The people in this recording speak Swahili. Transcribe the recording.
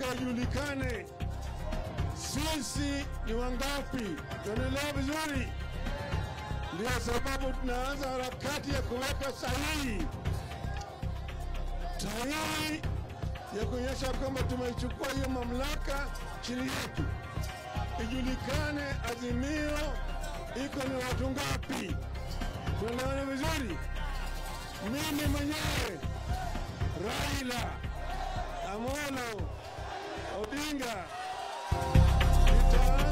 Tunataka ijulikane sisi ni wangapi. Tunaelewa vizuri? Ndio sababu tunaanza harakati ya kuweka sahihi, sahihi ya kuonyesha kwamba tumeichukua hiyo mamlaka chini yetu. Ijulikane Azimio iko ni watu ngapi. Tunaelewana vizuri? Mimi mwenyewe Raila Amolo Odinga nitaanza